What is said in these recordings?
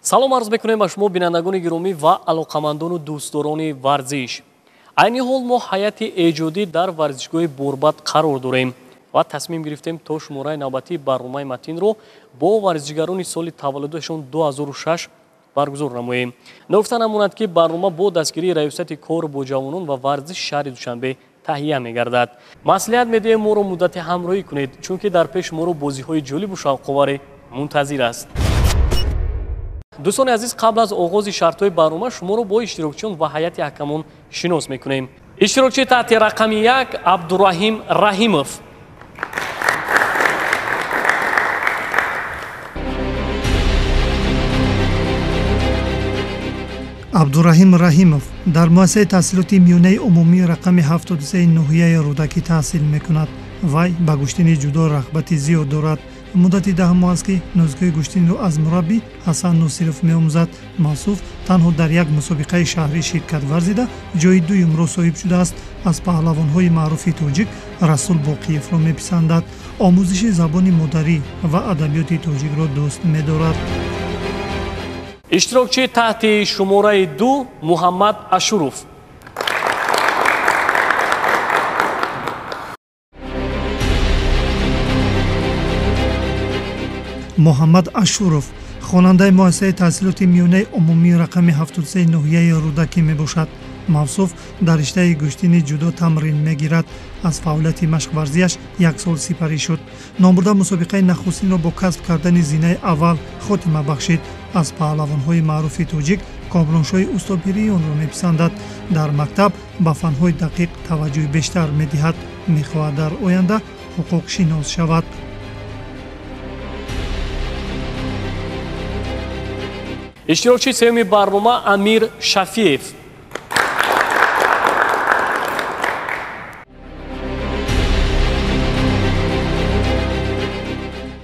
Салом арз мекунем ба шумо бинандагони гиромӣ ва алоқамандону дӯстдорони варзиш. Айни ҳол мо ҳайати эҷодӣ дар варзишгоҳи Борбад қарор дорем ва тасмим гирифтем то шумораи навбатии барномаи Матинро бо варзишгарони соли таваллудашон 2006 баргузор намоем. Ногуфта намонад, ки барнома бо дастгирии Раёсати кор бо ҷавонон ва варзиши шаҳри Душанбе таҳия мегардад. Маслиҳат медиҳем моро муддате ҳамроҳӣ кунед, чунки дар пеш моро бозиҳои ҷолибу шавқоваре мунтазир аст. Дӯстони азиз, қабл аз оғози шартҳои барнома шуморо бо иштирокчиён ва ҳайати ҳакамон шинос мекунем. Иштирокчии таҳти рақами 1 Абдураҳим Раҳимов. Абдураҳим Раҳимов дар муассисаи таҳсилоти миёнаи умумии рақами 73 ноҳияи Рӯдакӣ таҳсил мекунад. Вай ба гӯштини ҷудо рағбати зиёд дорад. Муддати 10 моҳ аст, ки нозукиҳои гӯштинро аз мураббӣ Ҳасан Носиров меомӯзад. Мавсуф танҳо дар як мусобиқаи шаҳрӣ ширкат варзида, ҷои дуюмро соҳиб шудааст. Аз паҳлавонҳои маъруфи тоҷик Расул Боқиевро меписандад. Омӯзиши забони модарӣ ва адабиёти тоҷикро дӯст медорад. Иштирокчии таҳти шумораи 2 Муҳаммад Ашуров. Муҳаммад Ашуров хонандаи муассисаи таҳсилоти миёнаи умумии рақами 73 ноҳияи Рӯдакӣ мебошад. Мавсуф дар риштаи гӯштини ҷудо тамрин мегирад. Аз фаъолияти машқварзиаш як сол сипарӣ шуд. Номбурда мусобиқаи нахустинро бо касб кардани зинаи аввал хотима бахшид. Аз паҳлавонҳои маъруфи тоҷик Комроншоҳи Устопирионро меписандад. Дар мактаб ба фанҳои дақиқ таваҷҷӯҳи бештар медиҳад. Мехоҳад дар оянда ҳуқуқшинос шавад. Иштирокчии сеюми барнома Амир Шафиев.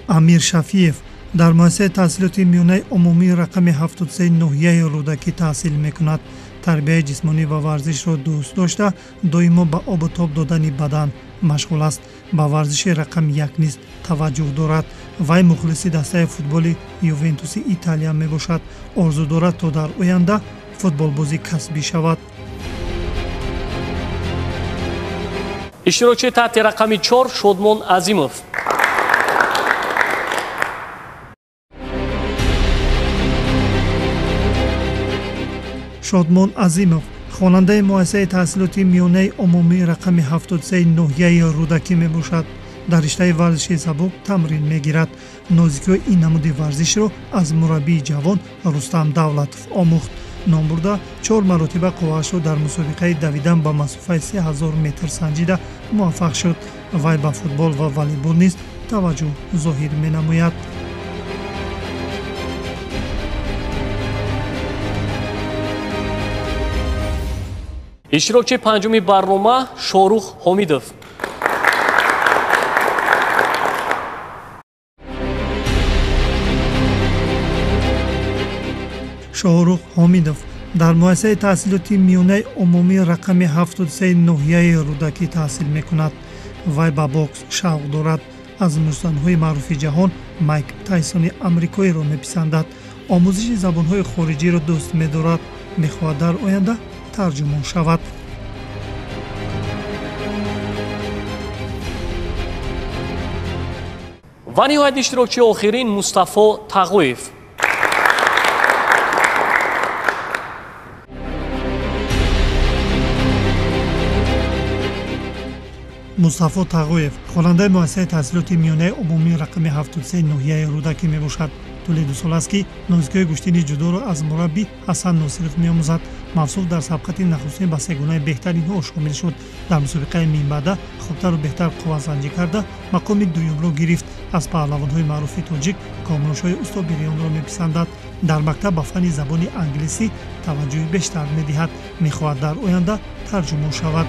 Амир Шафиев дар муассисаи таҳсилоти миёнаи умумии рақами 73 ноҳияи Рӯдакӣ таҳсил мекунад. Тарбияи ҷисмонӣ ва варзишро дӯст дошта, доимо ба обу тоб додани бадан машғул аст. Ба варзиши рақами 1 низ таваҷҷӯҳ дорад. Вай мухлиси дастаи футболи Ювентуси Италия мебошад. Орзу дорад, то дар оянда футболбози касбӣ шавад. Иштирокчии таҳти рақами 4 Шодмон Азимов. Шодмон Азимов хонандаи муассисаи таҳсилоти миёнаи умумии рақами 73 ноҳияи Рӯдакӣ мебошад. Дар риштаи варзиши сабук тамрин мегирад. Нозикиҳои ин намуди варзишро аз мураббии ҷавон Рустам Давлатов омӯхт. Номбурда 4 маротиба қувваашро дар мусобиқаи давидан ба масофаи 3000 метр санҷида муваффақ шуд. Вай ба футбол ва волейбол низ таваҷҷӯҳ зоҳир менамояд. Иштирокчии панҷуми барнома Шорух Ҳомидов. Шоҳрух Ҳомидов дар муассисаи таҳсилоти миёнаи умумии рақами 73 ноҳияи Рӯдакӣ таҳсил мекунад. Вай ба бокс шавқ дорад. Аз муштзанҳои маъруфи ҷаҳон Майк Тайсони амрикоиро меписандад. Омӯзиши забонҳои хориҷиро дӯст медорад. Мехоҳад дар оянда тарҷумон шавад. Ва ниҳоят иштирокчии охирин Мустафо Тағоев. Мустафо Тағоев хонандаи муассисаи таҳсилоти миёнаи умумии рақами 73 ноҳияи Рӯдакӣ мебошад. Тӯли 2 сол аст, ки нозукиҳои гӯштини ҷудоро аз мураббӣ Ҳасан Носиров меомӯзад. Мавсуф дар сабқати нахустин ба сегонаи беҳтаринҳо шомил шуд. Дар мусобиқаи минбаъда хубтару беҳтар қуввасанҷӣ карда, мақоми дуюмро гирифт. Аз паҳлавонҳои маъруфи тоҷик Комроншоҳи Устопирионро меписандад. Дар мактаб ба фанни забони англисӣ таваҷҷӯҳи бештар медиҳад. Мехоҳад дар оянда тарҷумон шавад.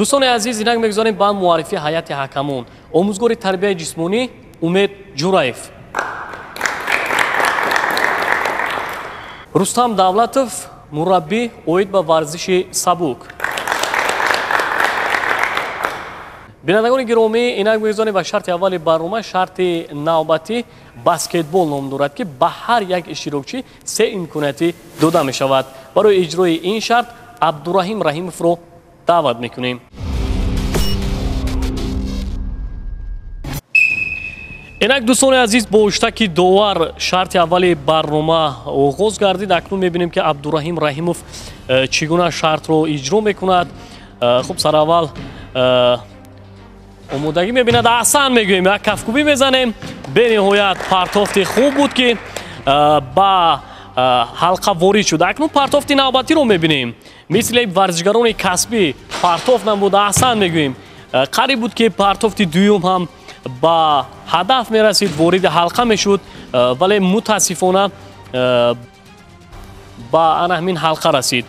Дӯстони азиз, инак мегузорем ба муаррифии ҳайати ҳакамон. Омӯзгори тарбияи ҷисмонӣ Умед Ҷураев, Рустам Давлатов, мураббӣ оид ба варзиши сабук. Бинандагони гиромӣ, инак мегузорем ба шарти аввали барнома. Шарти навбатӣ баскетбол ном дорад, ки ба ҳар як иштирокчӣ се имкониятӣ дода мешавад. Барои иҷрои ин шарт Абдураҳим Раҳимовро даъват мекунем. Инак, дӯстони азиз, бо уштаки довар шарти аввали барнома оғоз гардид. Акнун мебинем, ки Абдураҳим Раҳимов чӣ гуна шартро иҷро мекунад. Хуб, сараввал омодагӣ мебинад. Аҳсан мегӯем, як кафкӯбӣ мезанем. Бениҳоят партофти хуб буд, ки ба ҳалқа ворид шуд. Акнун партофти навбатиро мебинем. Мисли варзишгарони касбӣ партофт намуд. Аҳсан мегӯем. Қариб буд, ки партофти дуюм ҳам ба ҳадаф мерасид, вориди ҳалқа мешуд, вале мутаассифона ба ана ҳамин ҳалқа расид.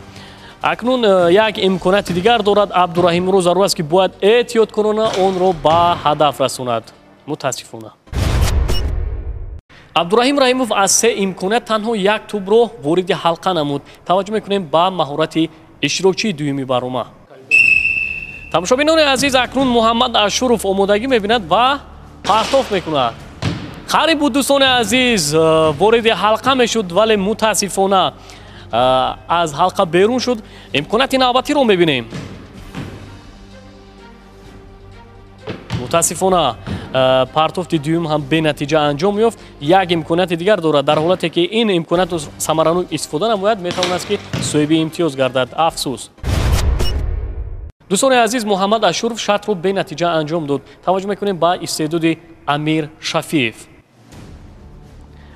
Акнун як имконияти дигар дорад Абдураҳимро. Зарур аст, ки бояд эҳтиёткорона онро ба ҳадаф расонад. Мутаассифона, Абдураҳим Раҳимов аз се имконият танҳо як тӯбро вориди ҳалқа намуд. Таваҷҷӯҳ мекунем ба маҳорати иштирокчии дуюми барнома. Тамошобинони азиз, акнун Муҳаммад Ашуров омодагӣ мебинад ва партоф мекунад. Қариб буд, дӯстони азиз, вориди ҳалқа мешуд, вале мутаассифона аз ҳалқа берун шуд. Имконияти навбатиро мебинем. Мутаассифона, партофти дуюм ҳам бенатиҷа анҷом ёфт. Як имконияти дигар дорад. Дар ҳолате ки ин имкониятро самаранок истифода намояд, метавонад, ки соҳиби имтиёз гардад. Афсӯс, дӯстони азиз, Муҳаммад Ашуров шартро бенатиҷа анҷом дод. Таваҷҷӯҳ мекунем ба истеъдоди Амир Шафиев.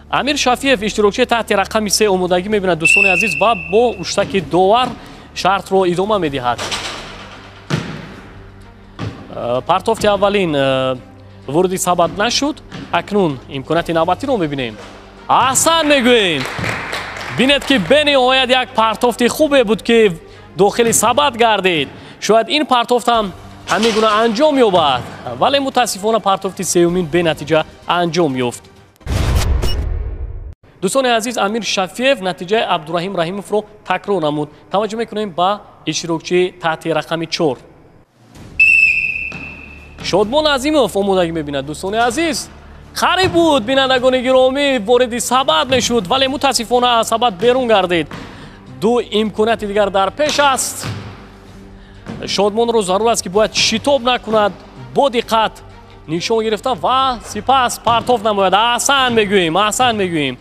Амир Шафиев, иштирокчии таҳти рақами се, омодагӣ мебинад, дӯстони азиз, ва бо уштаки довар шартро идома медиҳад. Партофти аввалин вориди сабад нашуд. Акнун имконияти навбатиро мебинем. Аҳсан мегӯем. Бинед, ки бениҳоят як партофти хубе буд, ки дохили сабад гардид. Шояд ин партофт ҳам ҳамин гуна анҷом ёбад, вале мутаассифона, партофти сеюмин бенатиҷа анҷом ёфт. Дӯстони азиз, Амир Шафиев натиҷаи Абдураҳим Раҳимовро такрор намуд. Таваҷҷӯҳ мекунем ба иштирокчии таҳти рақами чор. Шодмон Азимов омодагӣ мебинад, дӯстони азиз. Қариб буд, бинандагони гиромӣ, вориди сабад мешуд, вале мутаассифона, аз сабад берун гардид. Ду имконияти дигар дар пеш аст. Шодмонро зарур аст, ки бояд шитоб накунад, бо диққат нишон гирифта ва сипас партоф намояд. Аҳсан мегӯем, аҳсан мегӯем.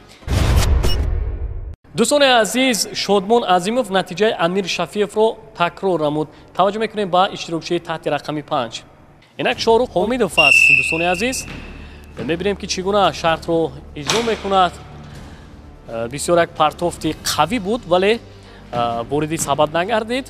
Дӯстони азиз, Шодмон Азимов натиҷаи Амир Шафиевро такрор намуд. Таваҷҷӯҳ мекунем ба иштирокчии таҳти рақами панҷ. Инак Шоҳрух Ҳомидов аст, дӯстони азиз. Мебинем, ки чӣ гуна шартро иҷро мекунад. Бисёр як партофти қавӣ буд, вале вориди сабад нагардид.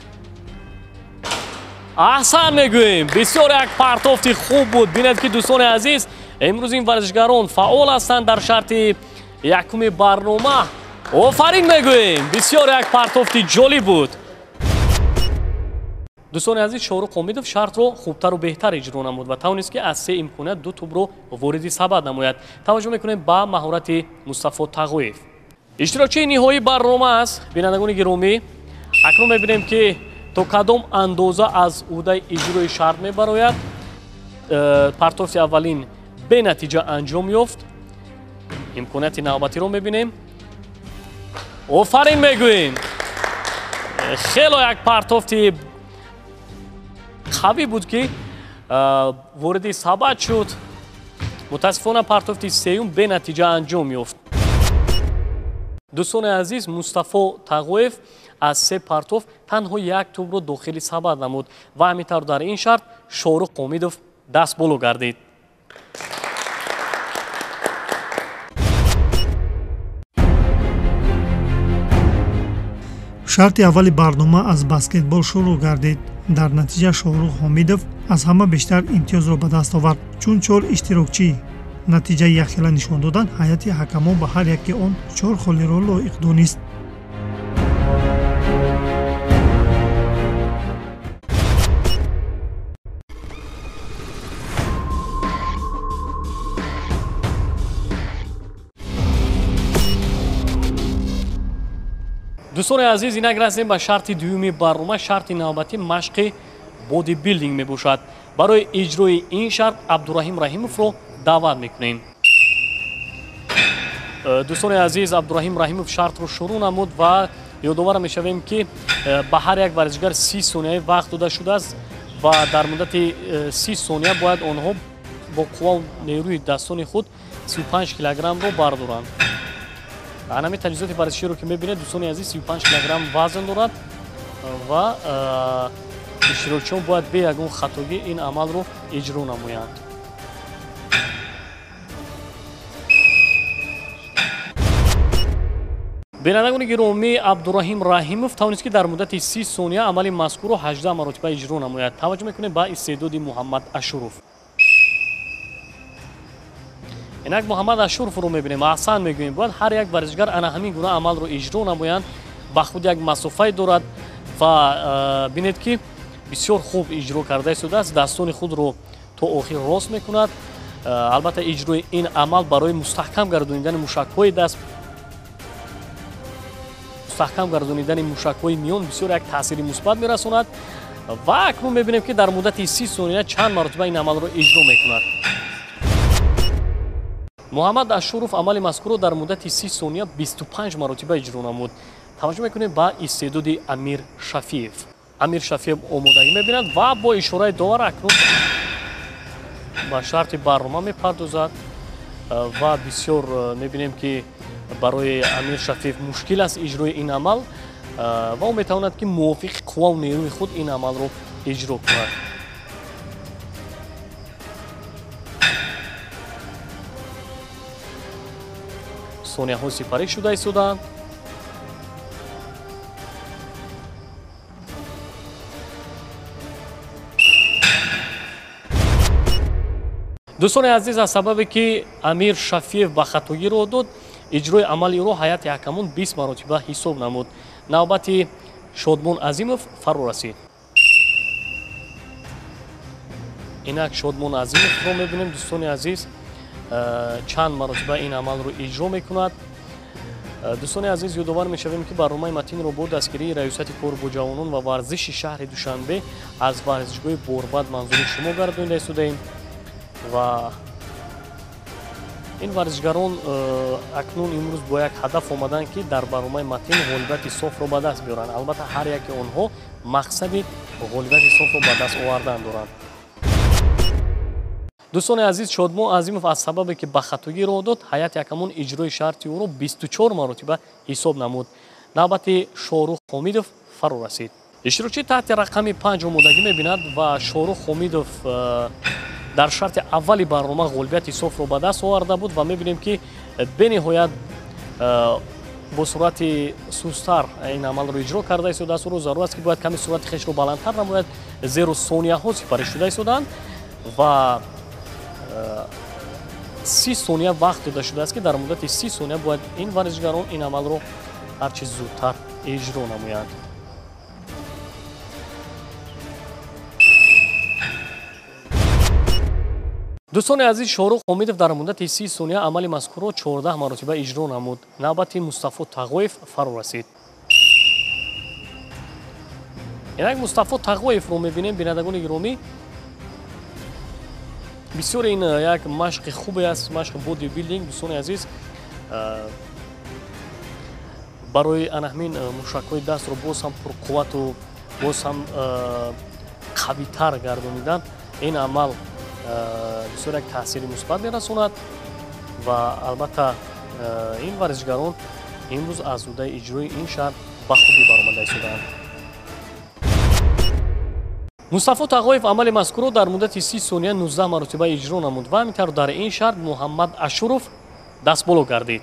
Аҳсан мегӯем. Бисёр як партофти хуб буд. Бинед, ки, дӯстони азиз, имрӯз ин варзишгарон фаъол ҳастанд дар шарти якуми барнома. Офарин мегӯем. Бисёр як партофти ҷолиб буд. Дӯстони азиз, Шоҳрух Ҳомидов шартро хубтару беҳтар иҷро намуд ва тавонист, ки аз се имконият ду тӯбро вориди сабад намояд. Таваҷҷӯҳ мекунем ба маҳорати Мустафо Тағоев. Иштирокчии ниҳоии барнома аст, бинандагони гиромӣ. Акнун мебинем, ки то кадом андоза аз ӯҳдаи иҷрои шарт мебарояд. Партофти аввалин бенатиҷа анҷом ёфт. Имконияти навбатиро мебинем. Офарин мегӯем. Хело як партофти қавӣ буд, ки вориди сабад шуд. Мутаассифона, партофти сеюм бенатиҷа анҷом ёфт. Дӯстони азиз, Мустафо Тағоев аз се партоф танҳо як тӯбро дохили сабад намуд ва ҳамин тавр дар ин шарт Шоҳрух Ҳомидов дастболо гардид. Шарти аввали барнома аз баскетбол шурӯъ гардид. Дар натиҷа Шоҳрух Ҳомидов аз ҳама бештар имтиёзро ба даст овард. Чун чор иштирокчӣ натиҷаи якхела нишон доданд, ҳайати ҳакамон ба ҳар яке он чор холиро лоиқ донист. Дӯстони азиз, инак расидем ба шарти дуюми барнома. Шарти навбатӣ машқи бодибилдинг мебошад. Барои иҷрои ин шарт Абдураҳим Раҳимовро даъват мекунем. Дӯстони азиз, Абдураҳим Раҳимов шартро шурӯъ намуд ва ёдовар мешавем, ки ба ҳар як варзишгар 30 сонияи вақт дода шудааст ва дар муддати 30 сония бояд онҳо бо қуввау нерӯи дастони худ 35 килограммро бардоранд. Анами таҷҳизоти варзиширо ки мебинед, дӯстони азиз, 35 килограмм вазн дорад ва иштирокчиён бояд бе ягон хатогӣ ин амалро иҷро намоянд. Бинандагони гиромӣ, Абдураҳим Раҳимов тавонист, ки дар муддати 30 сония амали мазкурро 18 маротиба иҷро намояд. Таваҷҷӯҳ мекунем ба истеъдоди Муҳаммад Ашуров. Инак Муҳаммад Ашуровро мебинем. Аҳсан мегӯем, бояд ҳар як варзишгар ана ҳамин гуна амалро иҷро намоянд. Ба худ як масофае дорад ва бинед, ки бисёр хуб иҷро карда истодааст. Дастони худро то охир рост мекунад. Албатта, иҷрои ин амал барои мустаҳкам гардонидани мушакҳои даст, мустаҳкам гардонидани мушакҳои миён бисёр як таъсири мусбат мерасонад. Ва акнун мебинем, ки дар муддати 30 сония чанд маротиба ин амалро иҷро мекунад. Муҳаммад Ашуров амали мазкурро дар муддати 30 сония 25 маротиба иҷро намуд. Таваҷҷӯҳ мекунем ба истеъдоди Амир Шафиев. Амир Шафиев омодагӣ мебинад ва бо ишораи довар акнун ба шарти барнома мепардозад ва бисёр мебинем, ки барои Амир Шафиев мушкил аст иҷрои ин амал ва ӯ метавонад, ки мувофиқи қуввау нерӯи худ ин амалро иҷро кунад. Сонияҳо сипарӣ шуда истодаанд. Дӯстони азиз, аз сабабе ки Амир Шафиев ба хатогӣ роҳ дод, иҷрои амали ӯро ҳайати ҳакамон 20 маротиба ҳисоб намуд. Навбати Шодмон Азимов фаро расид. Инак Шодмон Азимовро мебинем, дӯстони азиз, чанд маротиба ин амалро иҷро мекунад. Дӯстони азиз, ёдовар мешавем, ки барномаи матинро бо дастгирии Раёсати кор бо ҷавонон ва варзиши шаҳри Душанбе аз варзишгоҳи Борбад манзури шумо гардонида истодаем ва ин варзишгарон акнун имрӯз бо як ҳадаф омаданд, ки дар барномаи матин ғолибияти софро ба даст биёранд. Албатта, ҳар яке онҳо мақсади ғолибияти софро ба даст овардан доранд. Дӯстони азиз, Шодмон Азимов аз сабабе ки ба хатогӣ роҳ дод, ҳайати ҳакамон иҷрои шарти ӯро 24 маротиба ҳисоб намуд. Навбати Шоҳрух Ҳомидов фаро расид. Иштирокчӣ таҳти рақами 5 омодагӣ мебинад ва Шоҳрух Ҳомидов дар шарти аввали барнома ғолибияти софро ба даст оварда буд ва мебинем, ки бениҳоят бо суръати сустар ин амалро иҷро карда истодааст. Ӯро зарур аст, ки бояд каме суръати хешро баландтар намояд, зеро сонияҳо сипарӣ шуда истодаанд ва 30 сония вақт дода шудааст, ки дар муддати 30 сония бояд ин варзишгарон ин амалро ҳарчи зудтар иҷро намоянд. Дӯстони азиз, Шоҳрух Ҳомидов дар муддати 30 сония амали мазкурро 14 маротиба иҷро намуд. Навбати Мустафо Тағоев фаро расид. Инак Мустафо Тағоевро мебинем, бинандагони гиромӣ. Бисёр ин як машқи хубе аст, машқи бодибилдинг, дӯстони азиз. Барои ана ҳамин мушакҳои дастро боз ҳам пурқуввату боз ҳам қавитар гардонидан ин амал бисёр як таъсири мусбат мерасонад ва албатта ин варзишгарон имрӯз аз ӯҳдаи иҷрои ин шарт ба хубӣ баромада истодаанд. Мустафо Тағоев амали мазкурро дар муддати 30 сония 19 маротиба иҷро намуд ва ҳамин тавр дар ин шарт Муҳаммад Ашуров дастболо гардид.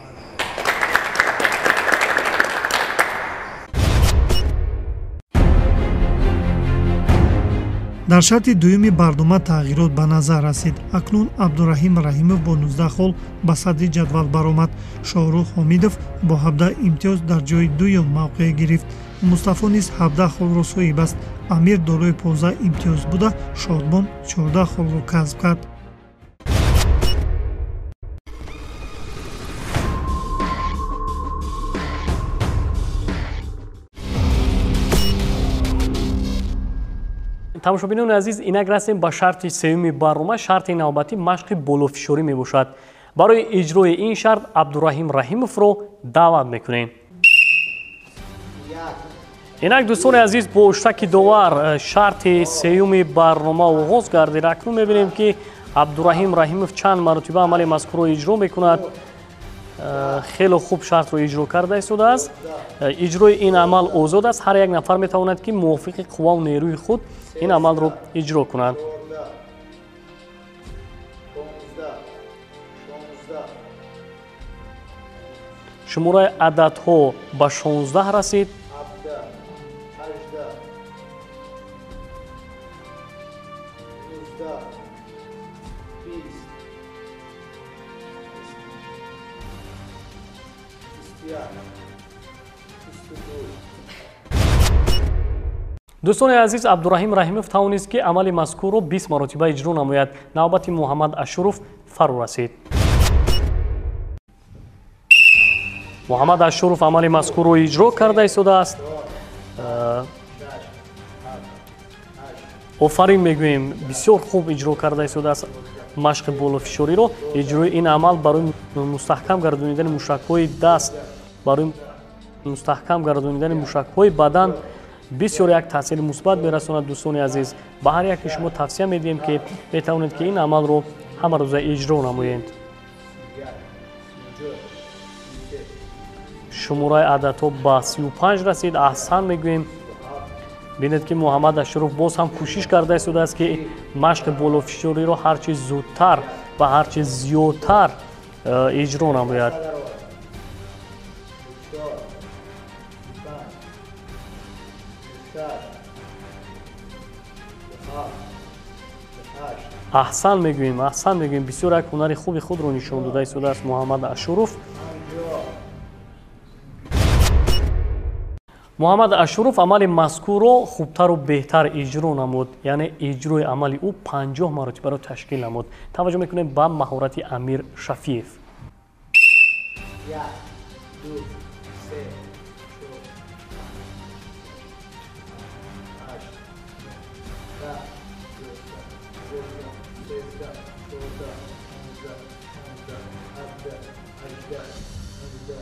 Дар шарти дуюми барнома тағйирот ба назар расид. Акнун Абдураҳим Раҳимов бо 19 хол ба садри ҷадвал баромад. Шоҳрух Ҳомидов бо 17 имтиёз дар ҷои дуюм мавқеъ гирифт. Мустафо низ 17 холро соҳиб аст. Амир дорои 15 имтиёз буда, Шодмон 14 холро касб кард. Тамошобинони азиз, инак расем ба шарти сеюми барнома. Шарти навбатӣ машқи болофишорӣ мебошад. Барои иҷрои ин шарт Абдураҳим Раҳимовро даъват мекунем. Инак дӯстони азиз, бо уштаки довар шарти сеюми барнома оғоз гардид. Акнун мебинем, ки Абдураҳим Раҳимов чанд маротиба амали мазкурро иҷро мекунад. Хеле хуб шартро иҷро карда истодааст. Иҷрои ин амал озод аст. Ҳар як нафар метавонад, ки мувофиқи қувваву нерӯи худ ин амалро иҷро кунад. Шумораи ададҳо ба 16 расид. Дӯстони азиз, Абдураҳим Раҳимов тавонист, ки амали мазкурро 20 маротиба иҷро намояд. Навбати Муҳаммад Ашуров фаро расид. Муҳаммад Ашуров амали мазкурро иҷро карда истодааст. Офарин мегӯем, бисёр хуб иҷро карда истодааст машқи болофишориро. Иҷрои ин амал барои мустаҳкам гардонидани мушакҳои даст, барои мустаҳкам гардонидани мушакҳои бадан бисёр як таъсири мусбат мерасонад. Дӯстони азиз, ба ҳар яке шумо тавсия медиҳем, ки метавонед, ки ин амалро ҳамарӯза иҷро намоед. Шумораи ададҳо ба 35 расид. Аҳсан мегӯем. Бинед, ки Муҳаммад Ашуров боз ҳам кӯшиш карда истодааст, ки машқи болофишориро ҳарчи зудтар ва ҳарчи зиёдтар иҷро намояд. Аҳсан мегӯем, аҳсан мегӯем. Бисёр як ҳунари хуби худро нишон дода истодааст Муҳаммад Ашуров. Муҳаммад Ашуров амали мазкурро хубтару беҳтар иҷро намуд, яъне иҷрои амали ӯ 50 маротибаро ташкил намуд. Таваҷҷӯҳ мекунем ба маҳорати Амир Шафиев.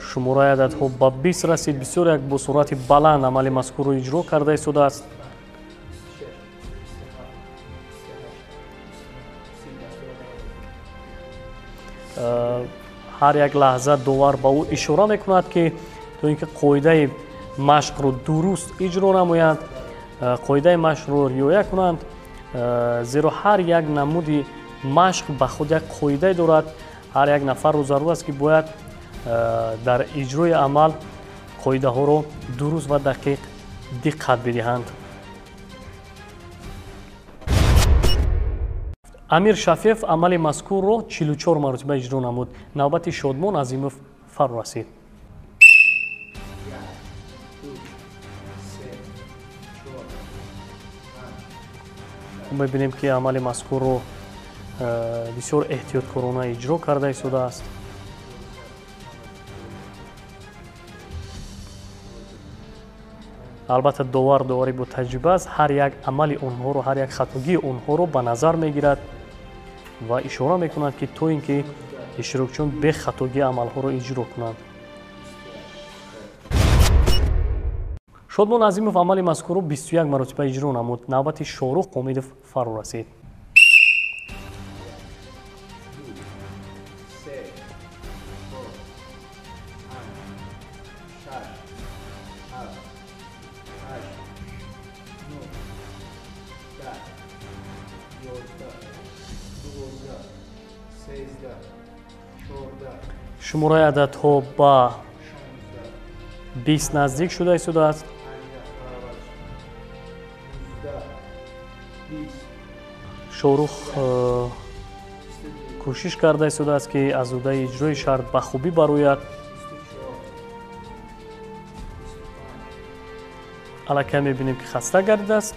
Шумораи ададҳо ба 20 расид. Бисёр як бо суръати баланд амали мазкурро иҷро карда истодааст. Ҳар як лаҳза довар ба ӯ ишора мекунад, ки то ин ки қоидаи машқро дуруст иҷро намоянд, қоидаи машқро риоя кунанд, зеро ҳар як намуди машқ ба худ як қоидае дорад. Ҳар як нафарро зарур аст, ки бояд дар иҷрои амал қоидаҳоро дуруст ва дақиқ диққат бидиҳанд. Амир Шафиев амали мазкурро 44 маротиба иҷро намуд. Навбати Шодмон Азимов фаро расид. Мебинем, ки амали мазкурро бисёр эҳтиёткорона иҷро карда истодааст. Албатта, довар довари бо таҷриба аст, ҳар як амали онҳоро, ҳар як хатогии онҳоро ба назар мегирад ва ишора мекунад, ки то ин ки иштирокчиён бехатогӣ амалҳоро иҷро кунанд. Шодмон Азимов амали мазкурро 21 маротиба иҷро намуд. Навбати Шоҳрух Ҳомидов фаро расид. Шумораи ададҳо ба 20 наздик шуда истодааст. Шоҳрух кӯшиш карда истодааст, ки аз ӯҳдаи иҷрои шарт ба хубӣ барояд. Аллакай мебинем, ки хаста гардидааст.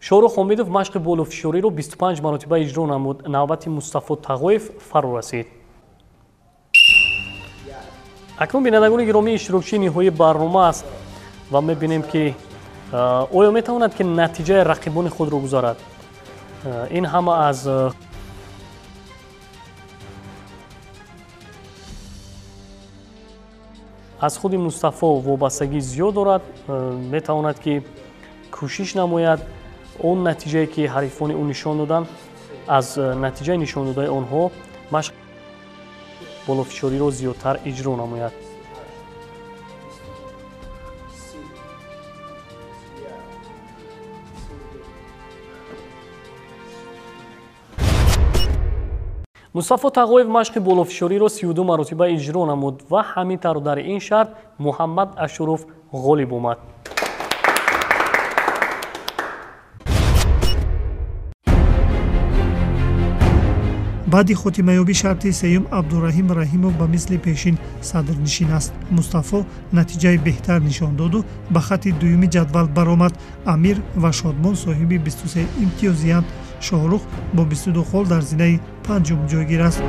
Шоҳрух Ҳомидов машқи болофишориро 25 маротиба иҷро намуд. Навбати Мустафо Тағоев фаро расид. Акнун, бинандагони гиромӣ, иштирокчии ниҳоии барнома аст ва мебинем, ки Оё метавонад ки натиҷаи рақибони худро гузарад? Ин ҳама аз худи Мустафо вобастагӣ зиёд дорад. Метавонад ки кӯшиш намояд он натиҷае ки ҳарифони ӯ нишон доданд, аз натиҷаи нишондодаи онҳо машқ болофишориро зиёдтар иҷро намояд. Мустафо Тағоев машқи болофишориро 32 маротиба иҷро намуд ва ҳамин тавр дар ин шарт Муҳаммад Ашуров ғолиб омад. Баъди хотимаёбии шарти сеюм Абдураҳим Раҳимов ба мисли пешин садрнишин аст. Мустафо натиҷаи беҳтар нишон доду ба хатти дуюми ҷадвал баромад. Амир ва Шодмон соҳиби 23 имтиёзиянд. Шоҳрух бо 22 хол дар зинаи панҷум ҷойгир аст.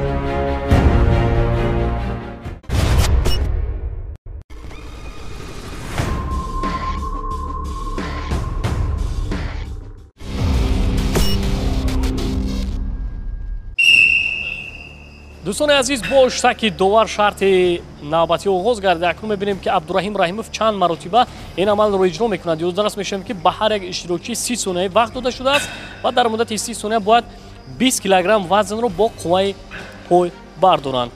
Дӯстони азиз, бо иштаки довар шарти навбатӣ оғоз гардид. Акнун мебинем ки Абдураҳим Раҳимов чанд маротиба ин амалро иҷро мекунад. Ёддарас мешавем ки ба ҳар як иштирокчӣ 30 сония вақт дода шудааст ва дар муддати 30 сония бояд 20 килограмм вазнро бо қувваи пой бардоранд.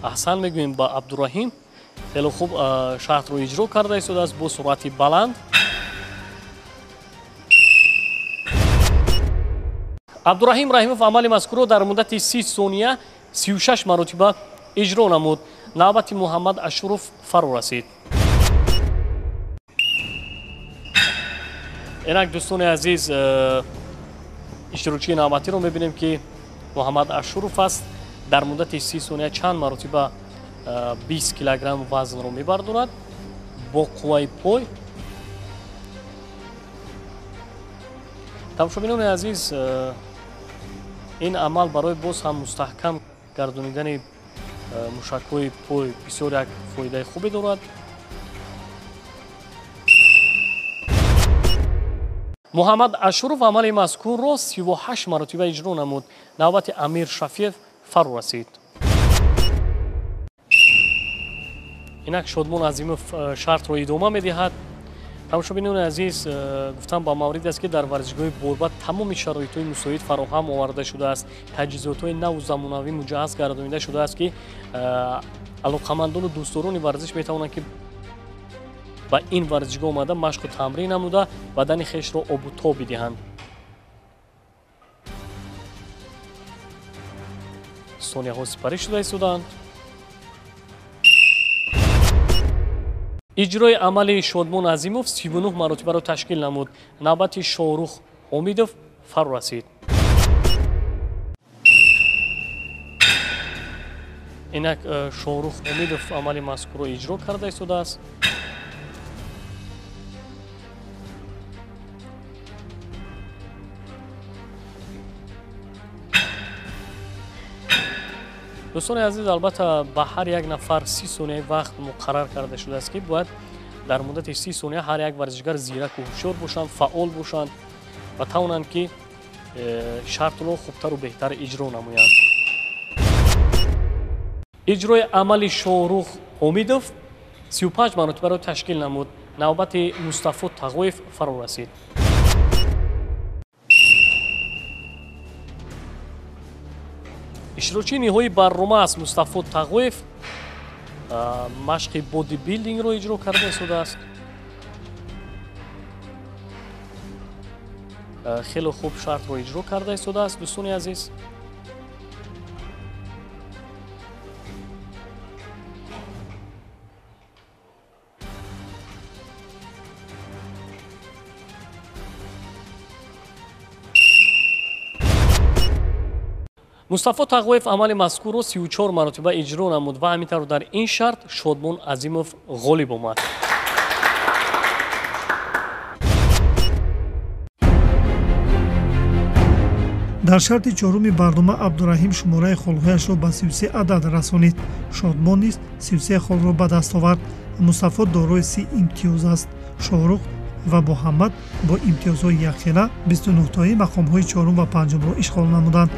Аҳсан мегӯем ба Абдураҳим, хеле хуб шартро иҷро карда истодааст бо суръати баланд. Абдураҳим Раҳимов амали мазкурро дар муддати 30 сония 36 маротиба иҷро намуд. Навбати Муҳаммад Ашуров фаро расид. Инак дӯстони азиз, иштирокчии навбатиро мебинем ки Муҳаммад Ашуров аст. Дар муддати 30 сония чанд маротиба 20 килограмм вазнро мебардорад бо қувваи пой. Тамошобинони азиз, ин амал барои боз ҳам мустаҳкам гардонидани мушакҳои пой бисёр як фоидаи хубе дорад. Муҳаммад Ашуров амали мазкурро 38 маротиба иҷро намуд. Навбати Амир Шафиев фаро расид. Инак Шодмон Азимов шартро идома медиҳад. Тамошобинони азиз, гуфтам ба маврид аст ки дар варзишгоҳи Борбад тамоми шароитҳои мусоид фароҳам оварда шудааст. Таҷҳизотҳои наву замонавӣ муҷаҳҳаз гардонида шудааст ки алоқамандону дӯстдорони варзиш метавонанд ки ба ин варзишгоҳ омада машқу тамрин намуда бадани хешро обу тоб бидиҳанд. Сонияҳо сипарӣ шуда истодаанд. Иҷрои амали Шодмон Азимов 39 маротибаро ташкил намуд. Навбати Шоҳрух Ҳомидов фаро расид. Инак Шоҳрух Ҳомидов амали мазкурро иҷро карда истодааст. Дӯстони азиз, албатта ба ҳар як нафар 30 сонияи вақт муқаррар карда шудааст ки бояд дар муддати 30 сония ҳар як варзишгар зираку ҳушёр бошанд, фаъол бошанд ва тавонанд ки шартро хубтару беҳтар иҷро намоянд. Иҷрои амали Шоҳрух Ҳомидов 35 маротибаро ташкил намуд. Навбати Мустафо Тағоев фаро расид. Иштирокчии ниҳоии барнома аст Мустафо Тағоев. Машқи бодибилдингро иҷро карда истодааст. Хеле хуб шартро иҷро карда истодааст дӯстони азиз. Мустафо Тағоев амали мазкурро 34 маротиба иҷро намуд ва ҳамин тавр дар ин шарт Шодмон Азимов ғолиб омад. Дар шарти чоруми барнома Абдураҳим шумораи холҳояшро ба 33 адад расонид. Шодмон низ 33 холро ба даст овард. Мустафо дорои 30 имтиёз аст. Шоҳрух ва Муҳаммад бо имтиёзҳои якхела 29тои мақомҳои чорум ва панҷумро ишғол намуданд.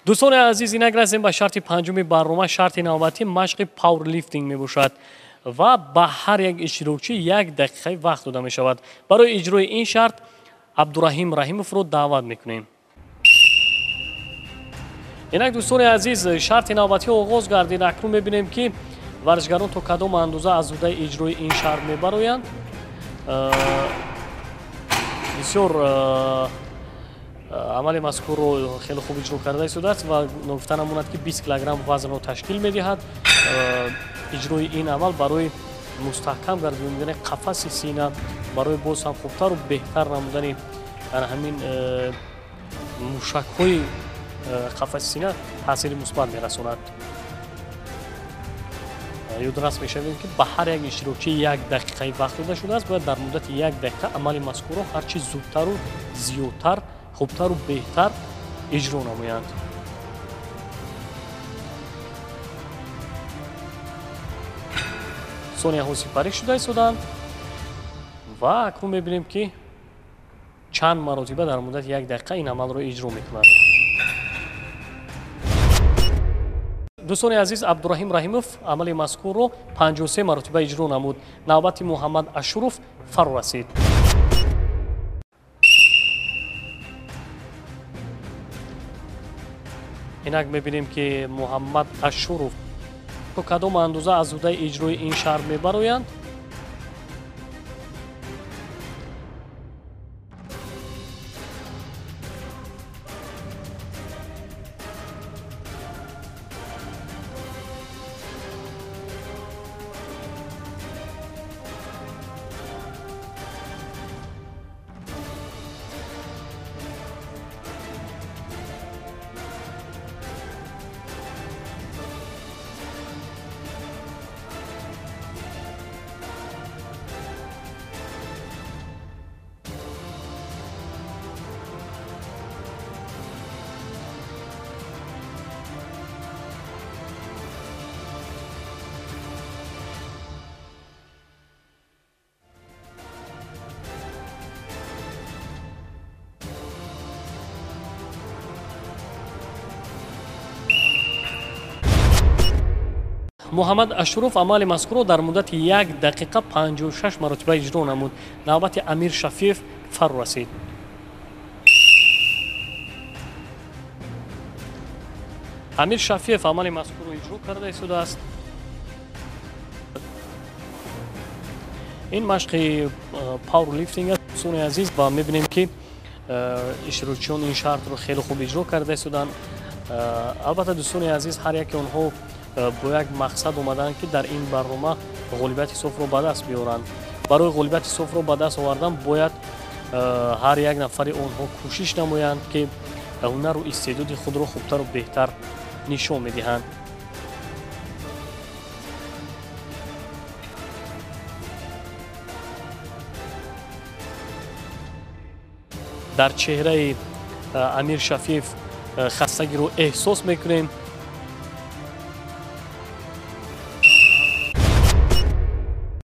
Дӯстони азиз, инак расем ба шарти панҷуми барнома. Шарти навбатӣ машқи пауэрлифтинг мебошад ва ба ҳар як иштирокчӣ як дақиқаи вақт дода мешавад. Барои иҷрои ин шарт Абдураҳим Раҳимовро даъват мекунем. Инак дӯстони азиз, шарти навбатӣ оғоз гардид. Акнун мебинем, ки варзишгарон то кадом андоза аз ӯҳдаи иҷрои ин шарт мебароянд. Бисёр амали мазкурро хеле хуб иҷро карда истодааст ва ногуфта намонад, ки 20 килограмм вазнро ташкил медиҳад. Иҷрои ин амал барои мустаҳкам гардонидани қафаси сина, барои боз ҳам хубтару беҳтар намудани ҳамин мушакҳои қафаси сина таъсири мусбат мерасонад. Ёдрас мешавем, ки ба ҳар як иштирокчӣ як дақиқаи вақт дода шудааст. Бояд дар муддати як дақиқа амали мазкурро ҳарчи зудтару зиёдтар, хубтару беҳтар иҷро намоянд. Сонияҳо сипарӣ шуда истоданд ва акнун мебинем, ки чанд маротиба дар муддати як дақиқа ин амалро иҷро мекунад. Дӯстони азиз, Абдураҳим Раҳимов амали мазкурро 53 маротиба иҷро намуд. Навбати Муҳаммад Ашуров фаро расид. Инак мебинем, ки Муҳаммад Ашуров то кадом андоза аз ӯҳдаи иҷрои ин шарт мебароянд. Муҳаммад Ашуров амали мазкурро дар муддати як дақиқа 56 маротиба иҷро намуд. Навбати Амир Шафиев фаро расид. Амир Шафиев амали мазкурро иҷро карда истодааст. Ин машқи пауэрлифтинг аст, дӯстони азиз, ва мебинем, ки иштирокчиён ин шартро хеле хуб иҷро карда истоданд. Албатта, дӯстони азиз, ҳар яке онҳо бо як мақсад омаданд, ки дар ин барнома ғолибияти софро ба даст биёранд. Барои ғолибияти софро ба даст овардан бояд ҳар як нафари онҳо кӯшиш намоянд, ки ҳунару истеъдоди худро хубтару беҳтар нишон медиҳанд. Дар чеҳраи Амир Шафиев хастагиро эҳсос мекунем.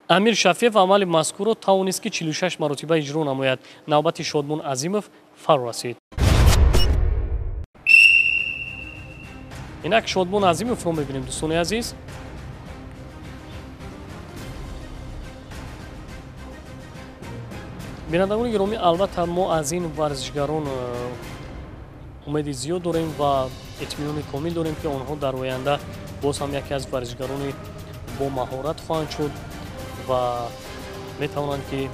Амир Шафиев амали мазкурро тавонист, ки 46 маротиба иҷро намояд. Навбати Шодмон Азимов фаро расид. Инак Шодмон Азимовро мебинем, дӯстони азиз. Бинандагони гиромӣ, албатта мо аз ин варзишгарон умеди зиёд дорем ва итминони комил дорем, ки онҳо дар оянда боз ҳам яке аз варзишгарони бо маҳорат хоҳанд шуд ва метавонанд, ки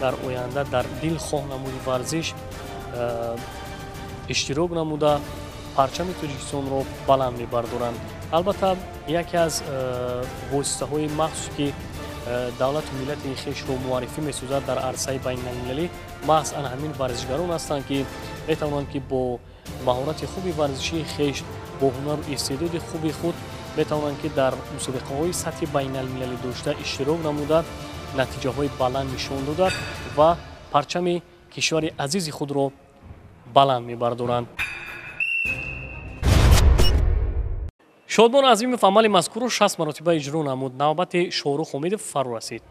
дар оянда дар дилхоҳ намуди варзиш иштирок намуда парчами Тоҷикистонро баланд мебардоранд. Албатта, яке аз воситаҳои махсус, ки давлату миллати хешро муаррифӣ месозад дар арсаи байналмилалӣ, маҳз ана ҳамин варзишгарон ҳастанд, ки метавонанд, ки бо маҳорати хуби варзишии хеш, бо ҳунару истеъдоди хуби худ метавонанд, ки дар мусобиқаҳои сатҳи байналмилалӣ дошта иштирок намуда, натиҷаҳои баланд нишон дода ва парчами кишвари азизи худро баланд мебардоранд. Шодмон Азимов амали мазкурро 60 маротиба иҷро намуд. Навбати Шоҳрух Ҳомидов фаро расид.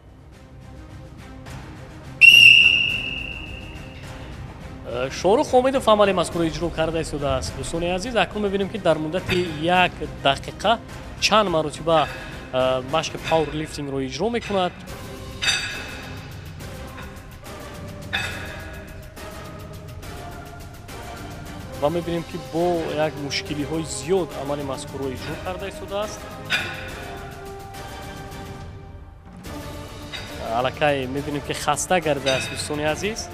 Шоҳрух Ҳомидов амали мазкурро иҷро карда истодааст. Дӯстони азиз, акнун мебинем, ки дар муддати як дақиқа чанд маротиба машқи пауэрлифтингро иҷро мекунад. Ва мебинем, ки бо як мушкилиҳои зиёд амали мазкурро иҷро карда истодааст. Аллакай мебинем, ки хаста гардааст, дӯстони азиз.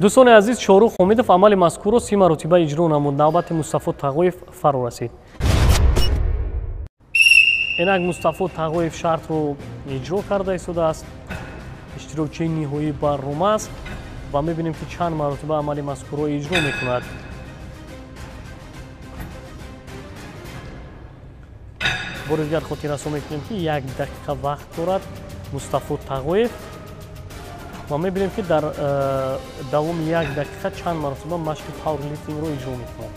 Дӯстони азиз, Шоҳрух Ҳомидов амали мазкурро 30 маротиба иҷро намуд. Навбати Мустафо Тағоев фаро расид. Инак Мустафо Тағоев шартро иҷро карда истодааст. Иштирокчии ниҳоӣ барнома аст ва мебинем, ки чанд маротиба амали мазкурро иҷро мекунад. Бори дигар хотиррасон мекунем, ки як дақиқа вақт дорад Мустафо Тағоев ва мебинем, ки дар давоми як дақиқа чанд маротиба машқи пауэрлифтингро иҷро мекунад.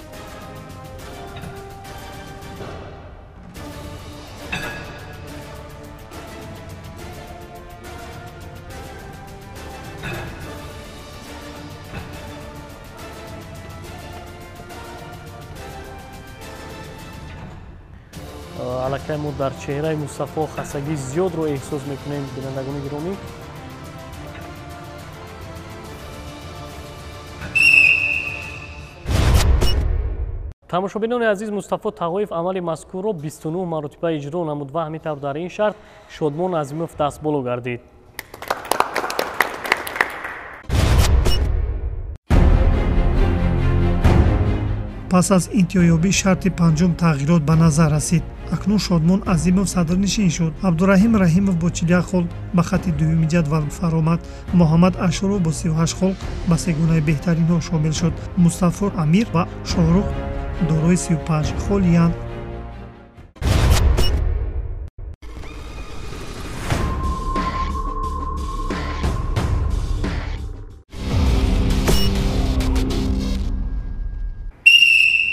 Аллакай мо дар чеҳраи Мустафо хастагии зиёдро эҳсос мекунем, бинандагони гиромӣ. Тамошобинони азиз, Мустафо Тағоев амали мазкурро 29 маротиба иҷро намуд ва ҳамин тавр дар ин шарт Шодмон Азимов дастболо гардид. Пас аз интиҳоёбии шарти панҷум тағйирот ба назар расид. Акнун Шодмон Азимов садрнишин шуд. Абдураҳим Раҳимов бо 41 хол ба хатти дуюми ҷадвал фаромад. Муҳаммад Ашуров бо 38 хол ба сегонаи беҳтаринҳо шомил шуд. Мустафо Амир ва Шоҳрух дорои 35 холиянд.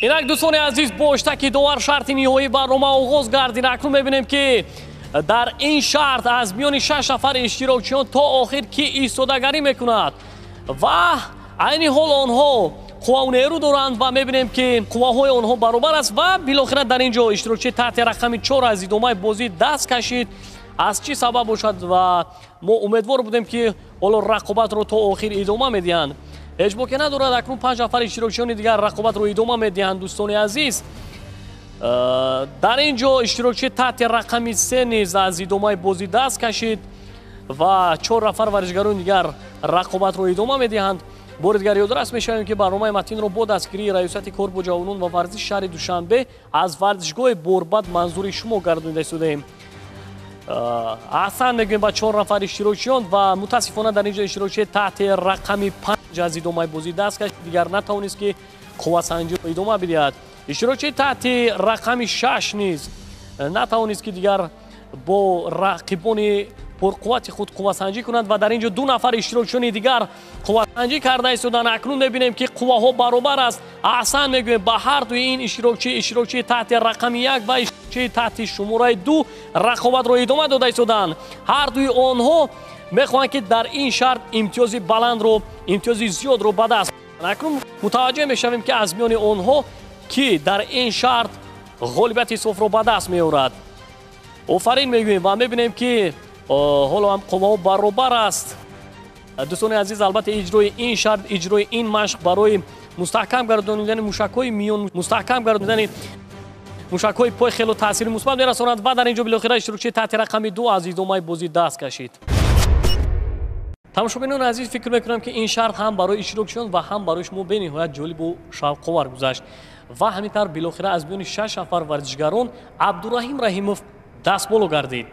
Инак дӯстони азиз, бо иштаки довар шарти ниҳоии барнома оғоз гардид. Акнун мебинем, ки дар ин шарт аз миёни 6 нафар иштирокчиён то охир кӣ истодагарӣ мекунад ва айни ҳол онҳо қуввау нерӯ доранд ва мебинем, ки қувваҳои онҳо баробар аст ва билохира дар ин ҷо иштирокчии таҳти рақами 4 аз идомаи бозӣ даст кашид. Аз чӣ сабаб бошад ва мо умедвор будем, ки ҳоло рақобатро то охир идома медиҳанд. Ҳеҷ боке надорад, акнун 5 нафар иштирокчиёни дигар рақобатро идома медиҳанд. Дӯстони азиз, дар ин ҷо иштирокчии таҳти рақами 3 низ аз идомаи бозӣ даст кашид ва 4 нафар варзишгарони дигар рақобатро идома медиҳанд. Бори дигар ёдрас мешавем, ки барномаи матинро бо дастгирии Раёсати кор бо ҷавонон ва варзиши шаҳри Душанбе аз варзишгоҳи Борбад манзури шумо гардонида истодаем. Аҳсан мегӯем ба 4 нафар иштирокчиён ва мутаассифона дар ин ҷо иштирокчии таҳти рақами 5 аз идомаи бозӣ даст кашид, дигар натавонист, ки қуввасанҷиро идома бидиҳад. Иштирокчии таҳти рақами 6 низ натавонист, ки дигар бо рақибони пурқуввати худ қуввасанҷӣ кунад ва дар ин ҷо 2 нафар иштирокчиёни дигар қуввасанҷӣ карда истоданд. Акнун мебинем, ки қувваҳо баробар аст. Аҳсан мегӯем ба ҳар дуи ин иштирокчӣ, иштирокчии таҳти рақами 1 ва иштирокчии таҳти шумораи 2 рақобатро идома дода истоданд. Ҳар дуи онҳо мехоҳанд, ки дар ин шарт имтиёзи баландро, имтиёзи зиёдро ба даст. Акнун мутаваҷҷеҳ мешавем, ки аз миёни онҳо ки дар ин шарт ғолибияти софро ба даст меорад. Офарин мегӯем ва мебинем, ки ҳоло ҳам қувваҳо баробар аст. Дӯстони азиз, албатта иҷрои ин шарт, иҷрои ин машқ барои мустаҳкам гардонидани мушакҳои миён, мустаҳкам гардонидани мушакҳои пой хело таъсири мусбат мерасонад ва дар ин ҷо билохира иштирокчии таҳти рақами 2 аз идомаи бозӣ даст кашид. Тамошобинони азиз, фикр мекунам, ки ин шарт ҳам барои иштирокчиён ва ҳам барои шумо бениҳоят ҷолибу шавқовар гузашт. Ва ҳамин тавр билохира аз миёни 6 нафар варзишгарон Абдураҳим Раҳимов дастболо гардид.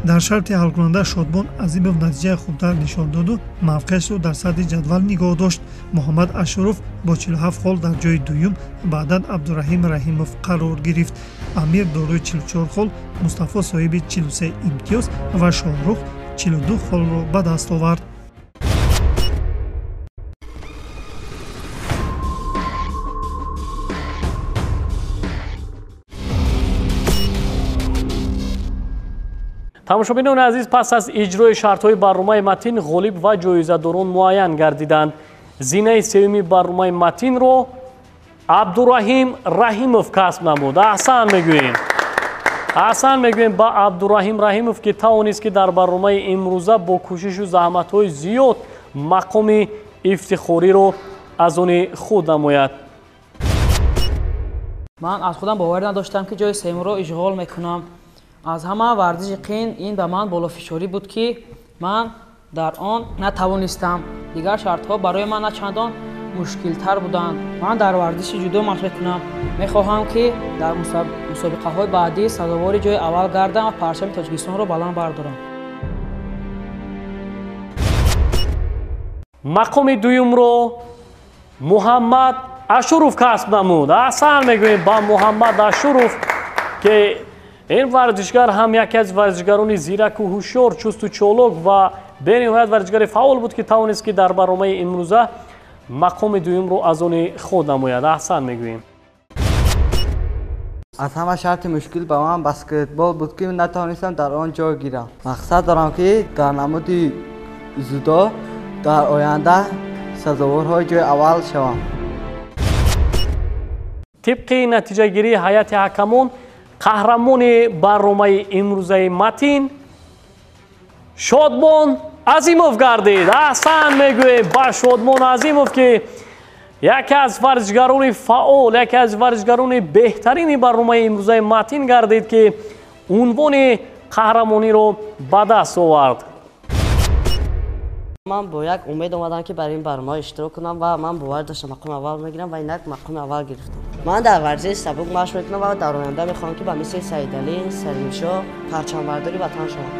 Дар шарти ҳалкунанда Шодмон Азимов натиҷаи хубтар нишон доду мавқеашро дар сатҳи ҷадвал нигоҳ дошт. Муҳаммад Ашуров бо 47 хол дар ҷои дуюм, баъдан Абдураҳим Раҳимов қарор гирифт. Амир дорои 44 хол, Мустафо соҳиби 43 имтиёз ва Шоҳрух 42 холро ба даст овард. Тамошобинони азиз, пас аз иҷрои шартҳои барномаи Матин ғолиб ва ҷоизадорон муайян гардиданд. Зинаи сеюми барномаи Матинро Абдураҳим Раҳимов касб намуд. Аҳсан мегӯем. Аҳсан мегӯем ба Абдураҳим Раҳимов, ки тавонист, ки дар барномаи имрӯза бо кӯшишу заҳматҳои зиёд мақоми ифтихориро аз они худ намояд. Ман аз худам боварӣ надоштам, ки ҷои сеюмро ишғол мекунам. Аз ҳама варзиши қин ин ба ман болофишорӣ буд, ки ман дар он натавонистам. Дигар шартҳо барои ман начандон мушкилтар буданд. Ман дар варзиши ҷудо машқ мекунам. Мехоҳам, ки дар мусобиқаҳои баъдӣ сазовори ҷои аввал гардам ва парчами Тоҷикистонро баланд бардорам. Мақоми дуюмро Муҳаммад Ашуров касб намуд. Аҳсан мегӯем ба Муҳаммад Ашуров, ки ин варзишгар ҳам яке аз варзишгарони зираку ҳушёр, чусту чолок ва бениҳоят варзишгари фаъол буд, ки тавонист, ки дар барномаи имрӯза мақоми дуюмро аз они худ намояд. Аҳсан мегӯем. Аз ҳама шарти мушкил ба ман баскетбол буд, ки натавонистам дар он ҷой гирам. Мақсад дорам, ки дар намуди ҷудо дар оянда сазоворҳои ҷои аввал шавам. Тибқи натиҷагирии ҳайати ҳакамон, қаҳрамони барномаи имрӯзаи Матин Шодмон Азимов гардид. Аҳсан мегӯем ба Шодмон Азимов, ки яке аз варзишгарони фаъол, яке аз варзишгарони беҳтарини барномаи имрӯзаи Матин гардид, ки унвони қаҳрамониро ба даст овард. Ман бо як умед омадам, ки бар ин барнома иштирок кунам ва ман бовар доштам мақоми аввал мегирам ва инак мақоми аввал гирифтам. Ман дар варзиши сабук машқ мекунам ва дар оянда мехоҳам, ки ба мисли Саидалӣ, Салимшоҳ парчамбардори ватан шавам.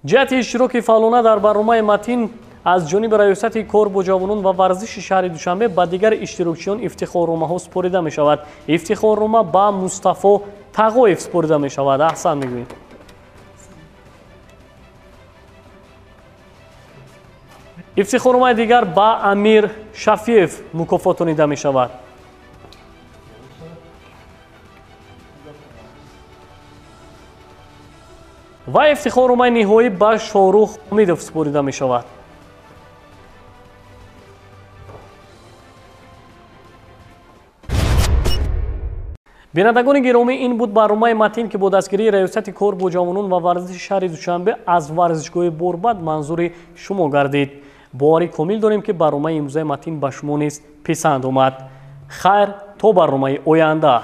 Ҷиҳати иштироки фаъолона дар барномаи Матин аз ҷониби раёсати кор бо ҷавонон ва варзиши шаҳри Душанбе ба дигар иштирокчиён ифтихорномаҳо супорида мешавад. Ифтихорнома ба Мустафо Тағоев супорида мешавад. Аҳсан мегӯем. Ифтихорномаи дигар ба Амир Шафиев мукофотонида мешавад. Ва ифтихорномаи ниҳоӣ ба Шоҳрух Ҳомидов супорида мешавад. Бинандагони гиромӣ, ин буд барномаи Матин, ки бо дастгирии раёсати кор бо ҷавонон ва варзиши шаҳри Душанбе аз варзишгоҳи Борбад манзури шумо гардид. Боварӣ комил дорем, ки барномаи имрӯзаи Матин ба шумо низ писанд омад. Хайр, то барномаи оянда.